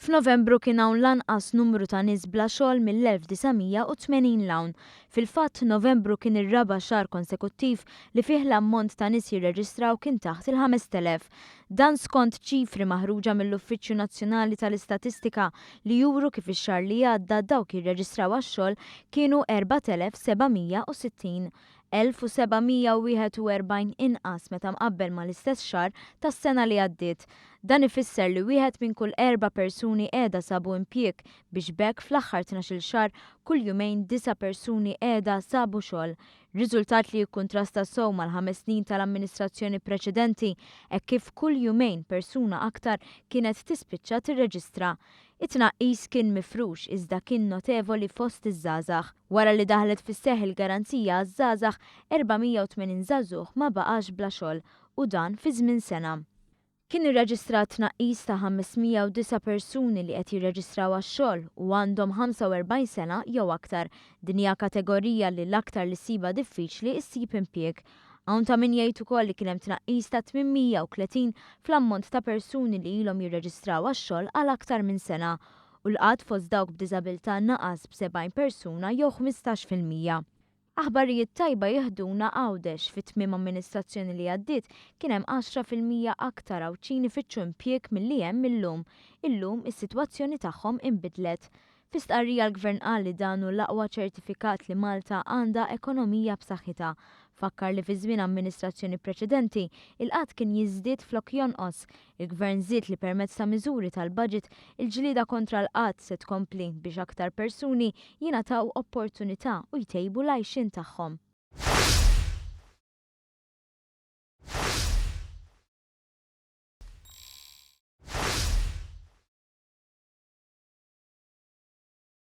F'Novembru kien hawn l-anqas numru ta' nies bla xogħol mill-1980 'l hawn. Fil-fatt, Novembru kien ir-raba' xahar konsekuttiv li fih l-ammont ta' nies jirreġistraw kien taħt il-5,000. Dan skont ċifri maħruġa mill-Uffiċċju Nazzjonali tal-Istatistika li juru kif ix-xahar li għadda dawk jirreġistraw għax-xogħol kienu 4,760. 1,741 inqas meta mqabbel mal-istess xahar tas-sena li għaddiet. Dan ifisser li wieħed minn kull erba' persuni qiegħda sabu impjieg biex b'hekk fl-aħħar tnax-il xahar kull jumejn disa' persuni qiegħda sabu xogħol. Riżultat li jikkuntrasta sew mal-ħames snin tal-amministrazzjoni preċedenti hekk kif kull jumejn persuna aktar kienet tispiċċa tirreġistra. It-tnaqqis kien mifrux iżda kien notevoli fost iż-żgħażagħ. Wara li daħlet fis-seħħ il-Garanzija għaż-Żgħażagħ, 480 żagħżugħ ma baqax bla xogħol u dan fi żmien sena. Kien irreġistrat tnaqqis ta' 509 persuni li qed jirreġistraw għax-xogħol u għandhom 45 sena jew aktar. Din hija kategorija li l-aktar li ssibha diffiċli ssib impjieg. Hawn ta' min jgħid ukoll li kien hemm tnaqqis ta' 830 fl-ammont ta' persuni li ilhom jirreġistraw għax-xogħol għal aktar minn sena. U l-qgħad fost dawk b'diżabilità naqas b' 70 persuna jew 15%. Aħbarijiet tajba jiħduna Għawdex, fi tmiem amministrazzjoni li għaddiet kien hemm 10% aktar Għawdxin ifittxu impjieg milli hemm illum. Illum is-sitwazzjoni tagħhom inbidlet. Fi stqarrija l-Gvern qal li dan hu l-aqwa ċertifikat li Malta għandha ekonomija b'saħħitha. Fakkar li fi żmien amministrazzjoni preċedenti, il-qgħad kien jiżdied flok jonqos. Il-Gvern żied li permezz ta' miżuri tal-budget, il-ġlieda kontra l-qgħad se tkompli biex aktar persuni jingħataw opportunità u jtejbu l-għajxien tagħhom.